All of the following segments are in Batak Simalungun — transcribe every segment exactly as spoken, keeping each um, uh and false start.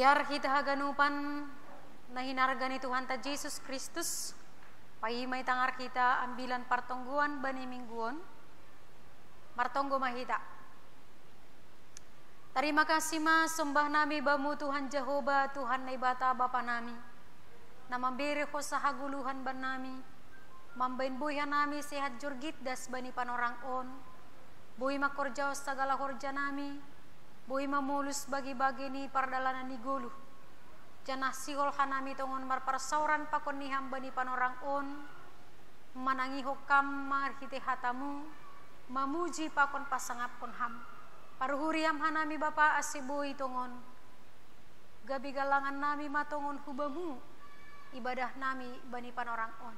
Biar hita haganupan na hinarga ni Tuhanta Jesus Kristus, paima itangar hita ambilan partonggoan bani minggu on, martonggo ma hita. Tarima kasih ma sombah nami bamu Tuhan Jahowa, Tuhan Naibata Bapa nami, na mambere hosa hagoluhan bannami, mambaen boi hanami sehat jorgit das bani panorang on, boi mangkorjahon sagala horja nami, boi mamolus bage-bage ni pardalanan ni goluh. Janah sihol hanami tongon marparsaoran pakon ni Ham bani panorang on, manangihon Ham marhitei hatamu, mamuji pakon pasangapkon Ham. Paruhuri Ham hanami Bapa ase boi tongon gabe gallangan nami ma tongon hu Bamu ibadah nami bani panorang on.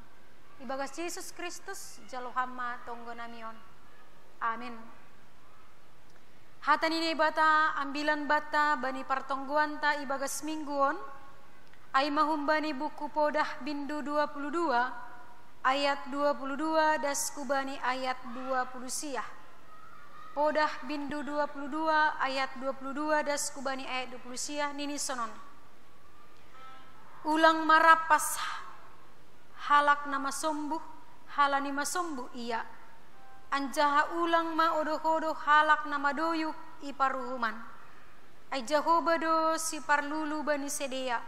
Ibagas Jesus Kristus jalo Ham ma tonggo nami on. Amin. Hata ni Naibata ambilan banta bani partonggoanta ibagas minggu on, ai ma humbani buku Podah bindu dua puluh dua, ayat dua puluh dua das hubani ayat dua puluh siah. Podah bindu dua puluh dua ayat dua puluh dua das hubani ayat dua puluh siah, nini sonon: Ulang ma rampas halak na masombuh, halani masombuh ia. Anjaha ulang ma odoh-odoh halak na madoyuk i paruhuman. Ai Jahowa do siparlulu bani sidea,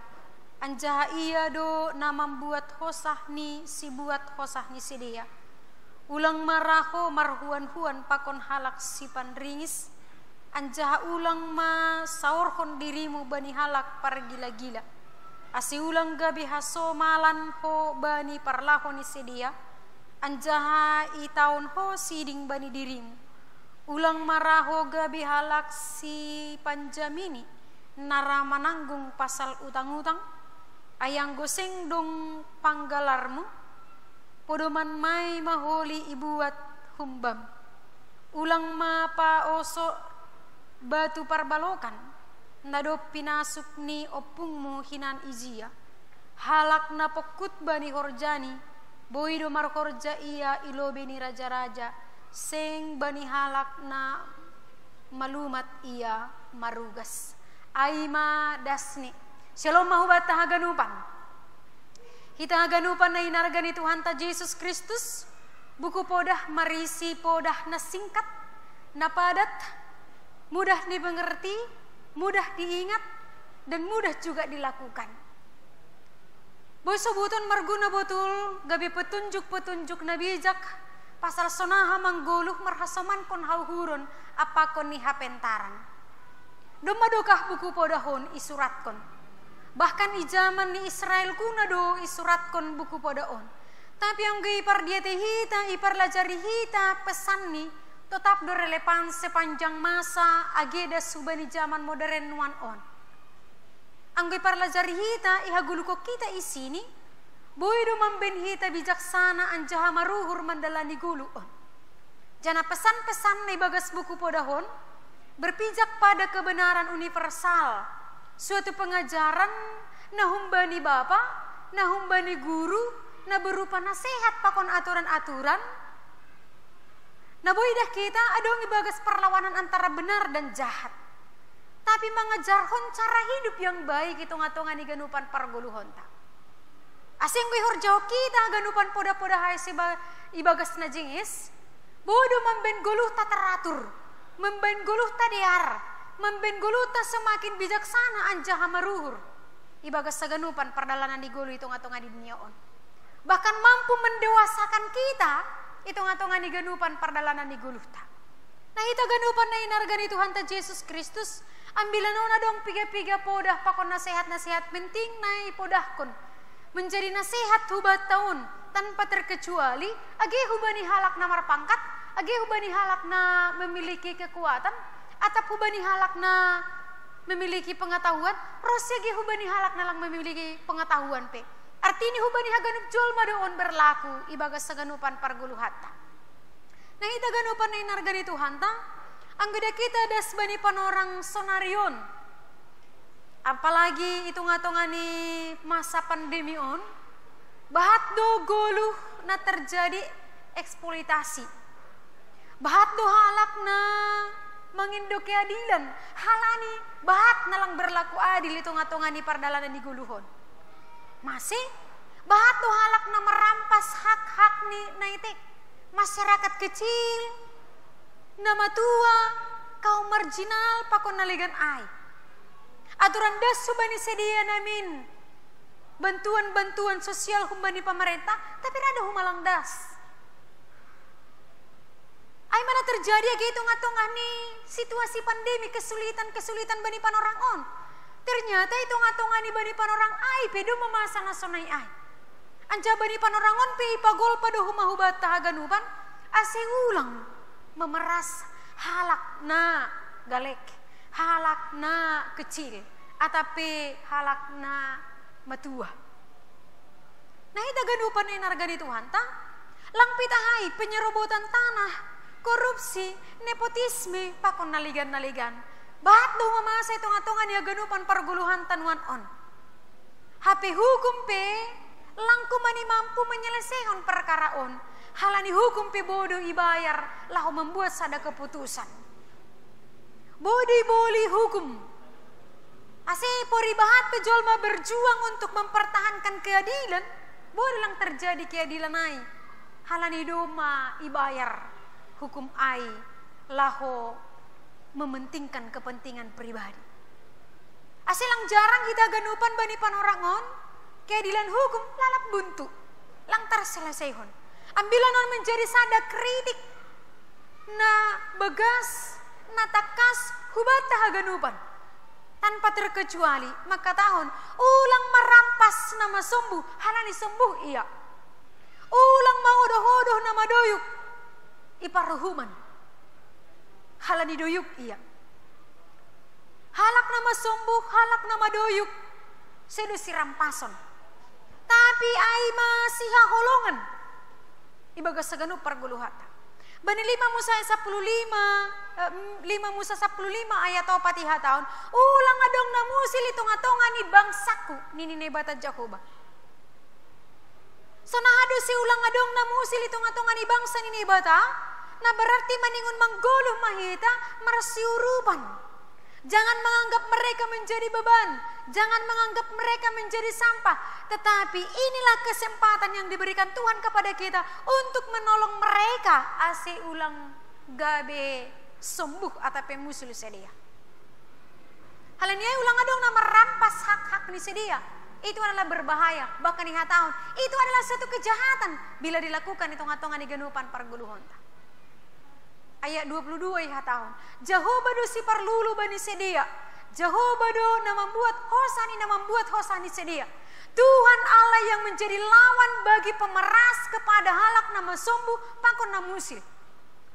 anjaha Ia do na mambuat hosah ni sibuat hosah ni sidea. Ulang ma ra ho marhuan-huan pakon halak sipanringis, anjaha ulang ma saorhon dirimu bani halak pargila-gila. Ase ulang gabe hasomalan ho bani parlaho ni sidea, anjaha itaon ho siding bani dirimu. Ulang ma ra ho gabe halak sipanjamini, na ra mananggung pasal utang-utang. Ai anggo seng dong panggalarmu, podoman ma i maholi ibuat humbam. Ulang ma paoso batu parbalokan, na dob pinasuk ni ompungmu hinan ijia. Halak na pongkut bani horjani, boi do marhorja ia i lobei ni raja-raja, seng bani halak na malumat ia marugas. Ai ma dasni. Syalom ma hubanta haganupan. Hita haganupan na hinarga ni Tuhanta Jesus Kristus, buku Podah marisi podah na singkat, na padat, mudah dimengerti, mudah diingat, dan mudah juga dilakukan. Boi sobuton marguna botul gabe petunjuk-petunjuk na bijak pasal sonaha manggoluh marhasomaankon hauhuron ampakon ni hapentaran. Domma dokah buku Podah on isuratkon. Bahkan i jaman ni Israel guna do isuratkon buku Podah on. Tapi anggo ipardiatei hita, iparlajari hita pesanni, totap do relevan sepanjang masa age das hubani jaman moderen nuan on. Anggo iparlajari hita, ihagoluhkon hita isini, boi do mambaen hita bijaksana anjaha maruhur mandalani goluh on. Janah pesan-pesan na ibagas buku Podah on berpijak pada kebenaran universal, suatu pengajaran na humbani bapa, na humbani guru, na berupa nasehat pakon aturan-aturan, na boi idah hita adong ibagas perlawanan antara benar dan jahat, tapi mangajarhon cara hidup yang baik i tonga-tonga ni ganupan pargoluhonta. Ase anggo ihorjahon hita haganupan podah-podah ai siba-, ibagas na jingis, boi do mambaen goluhta teratur, mambaen goluhta dear, mambaen goluhta semakin bijaksana anjaha maruhur ibagas haganupan pardalanan ni goluh i tonga-tonga ni dunia on. Bahkan mampu mendewasakan hita i tonga-tonga ni ganupan pardalanan ni goluhta. Nah, hita ganupan na hinarga ni Tuhanta Jesus Kristus, ambilan on adong piga-piga podah pakon nasehat-nasehat penting na ipodahkon menjadi nasehat hubanta on tanpa terkecuali, age hubani halak na marpangkat, age hubani halak na memiliki kekuatan, atap hubani halak na memiliki pengetahuan, ro si age hubani halak na lang memiliki pengetahuan pe. Artini hubani haganup jolma do on berlaku ibagas haganupan pargoluhanta. Nah, hita ganupan na hinarga ni Tuhanta, anggo idah hita das bani panorang sonari on, apalagi i tonga-tonga ni masa pandemi on, bahat do goluh na terjadi eksploitasi. Bahat do halak na Mangindo keadilan, hal ani bahat na lang berlaku adil i tonga-tonga ni pardalanan i goluhon. Mase, bahat do halak na marampas hak-hak ni na ite, masyarakat kecil, na matua, kaum marginal, pakon na legan ai. Aturan das hubani sedia namin bantuan-bantuan sosial hubani pamarenta, tapi rada humalang das. Ai mana terjadi agi i tonga-tonga ni situasi pandemi, kesulitan-kesulitan bani panorang on. Ternyata i tonga-tonga ni bani panorang ai pe do mamasa na sonai ai. Anca bani panorang on pe ipagolpa do huma hubanta haganupan, ase ulang mameras halak na galek, halak na kecil, atap pe halak na matua. Na hita ganupan na hinarga ni Tuhanta, lang pe ita hai penyerobotan tanah, korupsi, nepotisme, pakon na legan-na legan. Bahat do mamasa i tonga-tonga ni haganupan pargoluhanta nuan on. Hape hukum pe lang kuman i mampu menyelesaikan perkara on, halani hukum pe boi do ibayar laho membuat sada keputusan. Boi do iboli hukum. Ase poribahat pe jolma berjuang untuk mempertahankan keadilan, boi do lang terjadi keadilan ai. Halani domma ibayar hukum ai laho mementingkan kepentingan pribadi. Ase lang jarang hita ganupan bani panorang on, keadilan hukum lalap buntu, lang terselesaihon. Ambilan on menjadi sada kritik na bagas, na tangkas hubanta haganupan. Tanpa terkecuali mangkatahon, ulang marampas na masombuh, halani sombuh ia. Ulang maodoh-odoh na madoyuk i paruhuman, halani doyuk ia. Halak na masombuh, halak na madoyuk, sedo sirampason. Tapi ai ma sihaholongan ibagas haganup pargoluhanta. Bani lima Musa ayat sapuluh lima, eh, lima Musa sapuluh lima ayat opat ihatahon, ulang adong na musil i tonga-tonga ni bangsangku, nini Naibata Jahowa. Songon aha do siulang adong na musil i tonga-tonga ni bangsa ni Naibata? Na berarti maningon manggoluh ma hita marsiurupan. Jangan menganggap mereka menjadi beban, jangan menganggap mereka menjadi sampah. Tetapi inilah kesempatan yang diberikan Tuhan kepada kita untuk menolong mereka ase ulang gabe sombuh atap pe musil sedia. Halani ai ulang adong na marampas hak-hak ni sedia. Itu adalah berbahaya. Bahkan ihatahon, itu adalah suatu kejahatan bila dilakukan i tonga-tonga ni ganupan pargoluhonta. Ayat dua puluh dua ihatahon, Jahowa do siparlulu bani sedia. Jahowa do na mambuat hosa ni, na mambuat hosa ni sedia. Tuhan Allah yang menjadi lawan bagi pemeras kepada halak na masombuh pakon na musil.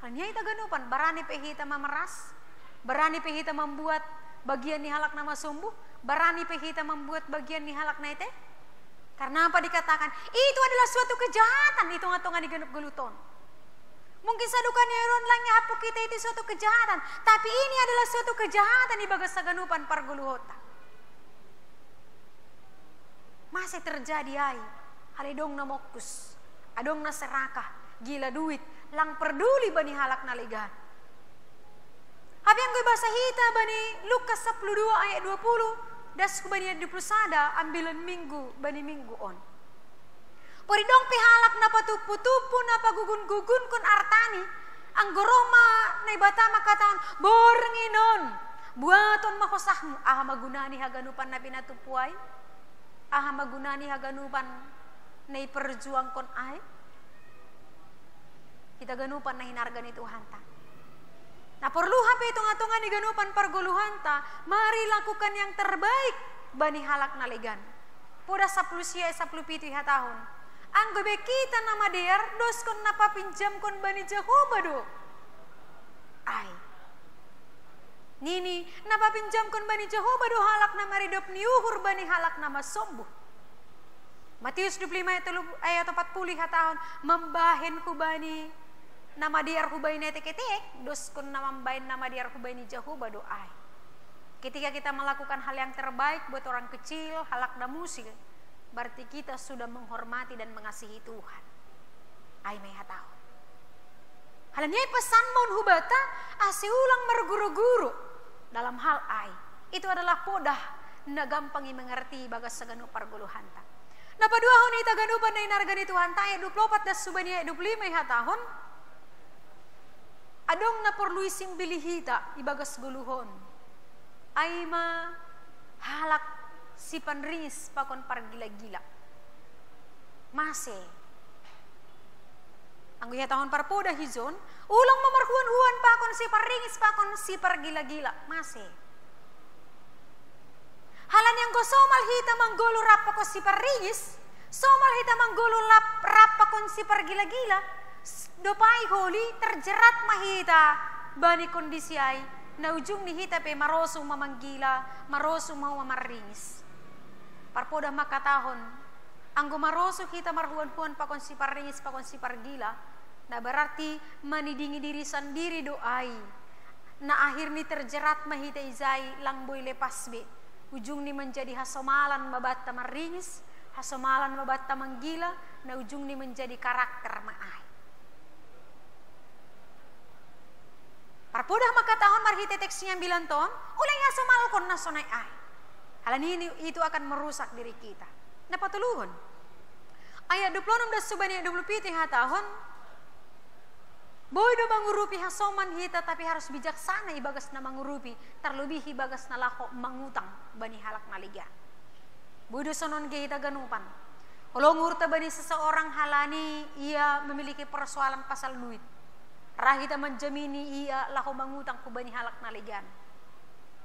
Halani ai hita ganupan, barani pe hita mameras, barani pe hita mambuat bagian ni halak na masombuh, barani pe hita mambuat bagian ni halak na ite. Karena apa dikatakan itu adalah suatu kejahatan i tonga-tonga ni ganup goluhta on? Mungkin sadokani on lang ihapoh hita itu suatu kejahatan, tapi ini adalah suatu kejahatan ibagas haganupan pargoluhonta. Mase terjadi ai? Halani adong na mongkus, adong na serakah, gila duit, lang perduli bani halak na legan. Hape anggo ibasa hita bani Lukas sapuluh dua ayat dua puluh, das hubani ayat dua puluh sada, ambilan minggu bani minggu on. Pori adong pe halak na patumpu-tumpu, na pagugun-gugunkon artani, anggo ro ma Naibata mangkatahon, borngin on, buaton ma hosahmu, aha ma guna ni haganupan na pinatumpu ai? Aha ma guna ni haganupan na iperjuangkon ai? Hita ganupan na hinarga ni Tuhanta. Na porlu hape i tonga-tonga ni ganupan pargoluhanta, mari lakukan yang terbaik bani halak na legan. Poda sapuluh sia, sapuluh pitu ihatahon, anggo be hita na madear, doskon na papinjamkon bani Jahowa do ai. Nini, na papinjamkon bani Jahowa do halak na maridop ni uhur bani halak na masombuh. Matius dua puluh lima ayat tolu, ayat opat puluh ihatahon, mambahen hubani na madear hubani na etek-etek, doskon na mambahen na madear hubani Jahowa do ai. Ketika kita melakukan hal yang terbaik buat orang kecil, halak na musil, berarti kita sudah menghormati dan mengasihi Tuhan. Ai ma ihatahon. Halani ai pesanmon hubata, Ase ulang marguru-guru dalam hal ai. Itu adalah podah na gampang imengerti ibagas saganup pargoluhanta. Na paduahon hita ganupan na inarga ni Tuhanta, ayat dua puluh opat das subani ayat dua puluh lima ihatahon, adong na porlu isimbili hita ibagas goluhon. Ai ma halak sipanringis pakon pargila-gila. Mase. Anggo ihatahon parpodah ijon, ulang ma marhuan-huan pakon siparringis pakon sipargila-gila. Mase. Halani anggo somal hita manggolu rap pakon siparringis, somal hita manggolu rap pakon sipargila-gila, dopai holi terjerat ma hita bani kondisi ai, na ujungni hita pe marosu ma manggila, marosu ma marringis. Parpodah mangkatahon, anggo marosu hita marhuan-huan pakon siparringis pakon sipargila, na berarti manidingi diri sandiri do ai. Na akhirni terjerat ma hita ijai, lang boi lepas be. Ujungni manjadi hasomalan ma banta marringis, hasomalan ma banta manggila, na ujungni manjadi karakter ma ai. Parpodah mangkatahon marhite teks ni ambilanta on, ula ihasomalkon na sonai ai. Halani itu akan merusak diri kita. Na patoluhon, ayat dua puluh onom das subani ayat dua puluh pitu ihatahon, boi do mangurupi hasoman hita, tapi harus bijaksana ibagas na mangurupi, tarlobi ibagas na laho mangutang bani halak na legan. Boi do sonon ge hita ganupan. Holong uhurta bani seseorang halani ia memiliki persoalan pasal duit. Ra hita manjamini ia laho mangutang hubani halak na legan.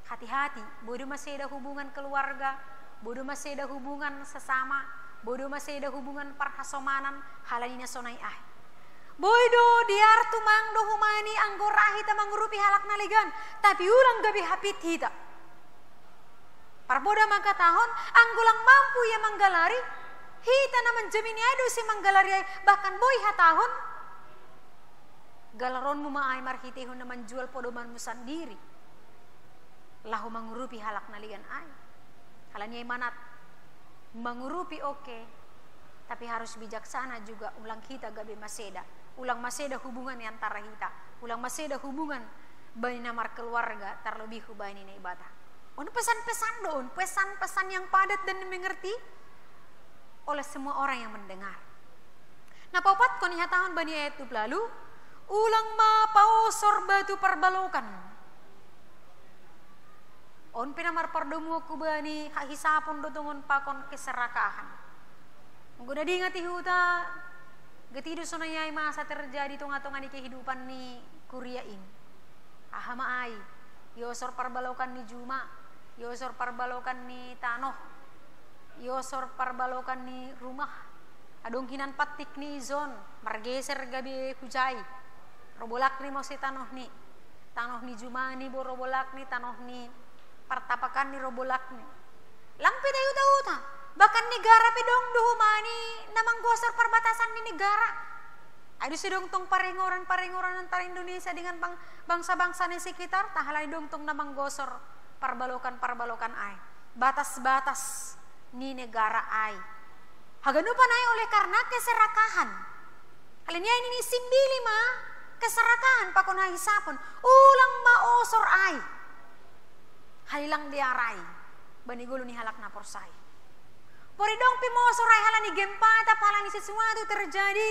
Hati-hati, boi do maseda hubungan keluarga, boi do maseda hubungan sesama, boi do maseda hubungan parhasomanan, halani na sonai ai. Boi do dear tumang do humani anggo ra hita mangurupi halak na legan, tapi ulang gabe hapit hita. Parpodah mangkatahon, anggo lang mampu ia manggalari, hita na manjamini ai do ise manggalari ai, bahkan boi hatahon, galaronmu ma ai marhitehon na manjual podomanmu sandiri laho mangurupi halak na legan ai. Halani ai manat, mangurupi oke, tapi harus bijaksana juga, ulang hita gabe maseda, ulang maseda hubungan antara hita, ulang maseda hubungan bani na markeluarga, tarlobi hubani Naibata. On pesan-pesan do on, pesan-pesan yang padat dan dimengerti oleh semua orang yang mendengar. Na paopatkon ihatahon bani ayat dua puluh lalu, ulang ma paosor batu parbalokan. On pe na marpardomuan hubani hahisapon do tongon pakon keserakahan. Anggo na diingat i huta, gati do sonai ai masa terjadi tonga-tonga ni kehidupan ni kuria in. Aha ma ai, iosor parbalokan ni juma, iosor parbalokan ni tanoh, iosor parbalokan ni rumah. Adong hinan patik ni ijon, margeser gabe hujai. Robolak ni mose tanoh ni, tanoh ni juma ni bo robolak ni, tanoh ni partapakan ni robolak ni. Lang pe da iuta-uta, bahkan negara pe dong do humani na manggosor parbatasan ni negara. Ai do sidong tong paringoran-paringoran antara Indonesia dengan bang, bangsa-bangsa ni sekitar, tahalai dong tong na manggosor parbalokan-parbalokan ai, batas-batas ni negara ai. Haganupan ai oleh karena keserakahan. Halani ai nini simbili ma keserakahan pakon hahisapon. Ulang ma osor ai. Halilang dear ai bani golu ni halak na porsai. Pori dong pe mosor ai halani gempa atap halani sesuatu terjadi.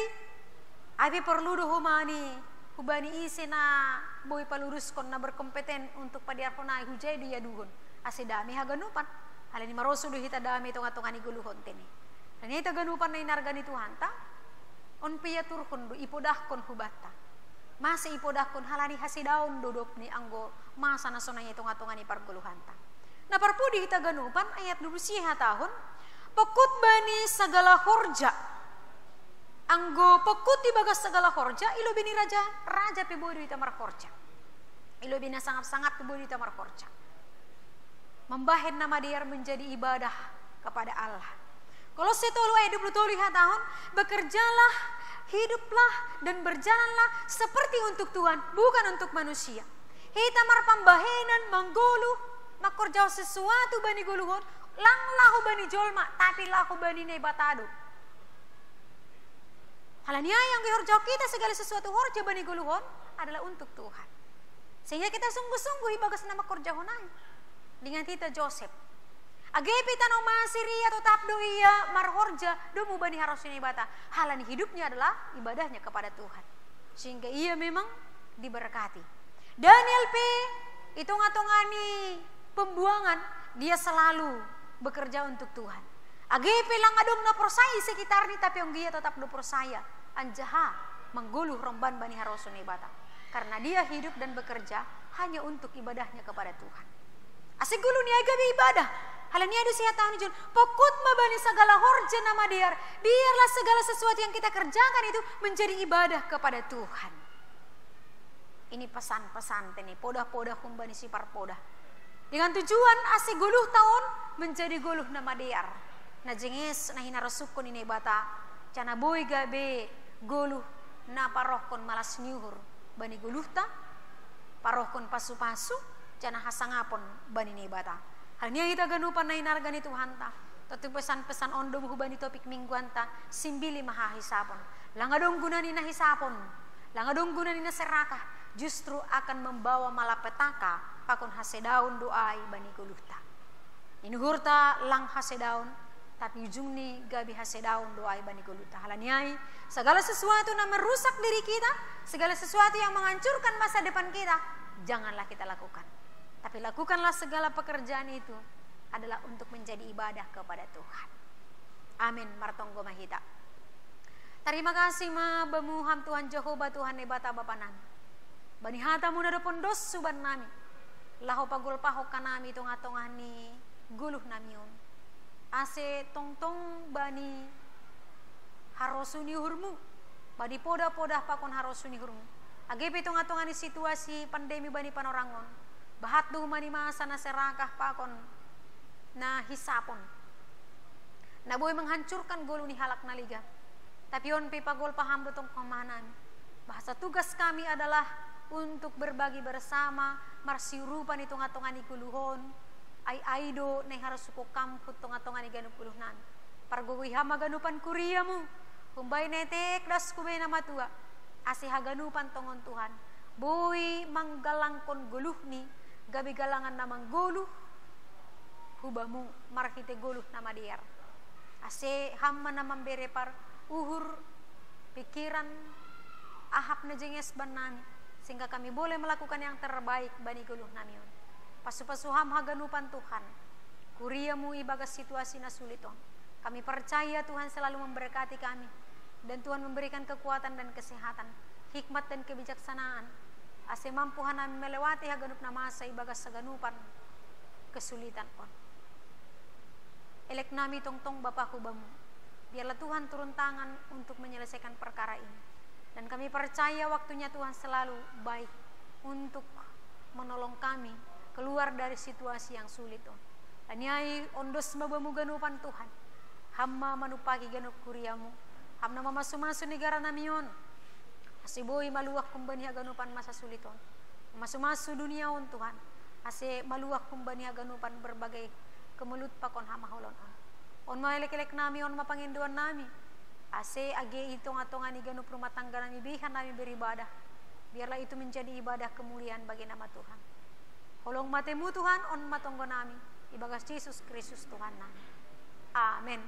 Ai pe porlu do humani, hubani ise na boi paluruskon na berkompeten untuk padearhon ai hujai do iaduhon. Ase dame haganupan. Halani marosu do hita dame tonga-tonga ni goluhon tene. Halani hita ganupan na inarga ni Tuhanta. On pe iaturhon do, ipodahkon hubanta. Mase ipodahkon halani hasedaon do dop ni anggo masa na sonai i tonga-tonga ni pargoluhanta. Na parpudi hita ganupan ayat dua puluh sia ihatahon, pokut bani sagala horja. Anggo pokut ibagas sagala horja, ilobi ni raja, raja pe boi do hita marhorja. Ilobi na sangap-sangap pe boi do hita marhorja. Mambahen na madear menjadi ibadah kepada Allah. Kolose tolu ayat dua puluh tolu ihatahon, bekerjalah, hiduplah, dan berjalanlah seperti untuk Tuhan, bukan untuk manusia. Hita marpambahenan, manggolu, mangkorjahon sesuatu bani goluhon, lang laho bani jolma, tapi laho bani Naibata do. Halani ai anggo ihorjahon hita segala sesuatu horja bani goluhon adalah untuk Tuhan. Sehingga kita sungguh-sungguh ibagas nama kerja honai. Dengan kita Joseph. Age pe tano Masir ia totap do ia marhorja domu bani harosuan Naibata. Halani hidupnya adalah ibadahnya kepada Tuhan. Sehingga ia memang diberkati. Daniel pe i tonga-tonga ni pembuangan, dia selalu bekerja untuk Tuhan. Age pe lang adong na porsaya i sekitarni, tapi anggia totap do porsaya. Anjaha manggoluh romban bani harosuan Naibata. Karena dia hidup dan bekerja hanya untuk ibadahnya kepada Tuhan. Asa goluh ni ai gabe ibadah. Halani ai do sihatahon ni John, pokut ma bani sagala horja na madear. Biarlah segala sesuatu yang kita kerjakan itu menjadi ibadah kepada Tuhan. Ini pesan-pesan tene, podah-podah humbani si parpodah. Dengan tujuan asa goluhta on menjadi goluh na madear, na jenges, na hinarosungkon ni Naibata, janah boi gabe goluh na parohkon malas ni uhur bani goluhta, parohkon pasu-pasu, janah hasangapon bani Naibata. Halani ai hita ganupan na hinarga ni Tuhanta, tontu pesan-pesan on do hubani topik mingguanta, simbili ma hahisapon. Lang adong guna ni na hisapon, lang adong guna ni na serakah, justru akan membawa malapetaka pakon hasedaon do ai bani goluhta. Ni uhurta lang hasedaon, tapi ujungni gabe hasedaon do ai bani goluhta. Halani ai, segala sesuatu na merusak diri kita, segala sesuatu yang menghancurkan masa depan kita, janganlah kita lakukan. Tapi lakukanlah segala pekerjaan itu adalah untuk menjadi ibadah kepada Tuhan. Amin. Martonggo ma hita. Tarima kasih ma Bamu, Ham Tuhan Jahowa, Tuhan Naibata Bapa nami, bani hata-Mu na dob ondos huban nami, laho pagolpahon hanami i tongah-tongah ni goluh nami on, ase tongtong bani harosuh ni uhur-Mu, bani podah-podah pakon harosuh ni uhur-Mu. Age pe i tongah-tongah ni situasi pandemi bani panorang on, bahat do homa ni masa na serakah pakon na hisapon, na boi menghancurkan goluh ni halak na ligat. Tapi on pe pagolpah Ham do tongtong ma hanami, bahasa tugas kami adalah untuk berbagi bersama, marsiurupan i tongah-tongah ni goluh on. Ai-ai do na iharosukon Ham hu tongah-tongah ni ganup goluh nami. Pargogoi Ham haganupan kuria-Mu, humbani na etek das hu bahen na matua, ase haganupan tongon, Tuhan, boi manggalangkon goluhni gabe galangan na manggoluh hu Bamu marhite goluh na madear. Ase Ham ma na mambere paruhur, pikiran, ahap na jenges bannami, sehingga kami boleh melakukan yang terbaik bani goluh nami on. Pasu-pasu Ham haganupan, Tuhan, kuria-Mu ibagas situasi na sulit on. Kami percaya Tuhan selalu memberkati kami, dan Tuhan memberikan kekuatan dan kesehatan, hikmat dan kebijaksanaan, ase mampu hanami melewati haganup na masa ibagas haganupan kesulitan on. Elek nami tongtong Bapa hu Bamu. Biarlah Tuhan turun tangan untuk menyelesaikan perkara ini. Dan kami percaya waktunya Tuhan selalu baik untuk menolong kami keluar dari situasi yang sulit on. Halani ai ondos ma Bamu ganupan, Tuhan. Ham ma manumpaki ganup kuria-Mu. Ham na mamasu-masu negara nami on, ase boi maluah humbani haganupan masa sulit on. Mamasu-masu dunia on, Tuhan, ase maluah humbani haganupan berbagai kemelut pakon hamaolon on. On ma elek-elek nami, on ma pangindoan nami, ase age i tongah-tongah ni ganup rumah tangga nami bei hanami beribadah, biarlah itu menjadi ibadah kemuliaan bagi nama Tuhan. Holong mate-Mu, Tuhan, on ma tonggo nami, ibagas Jesus Kristus Tuhan nami. Amen.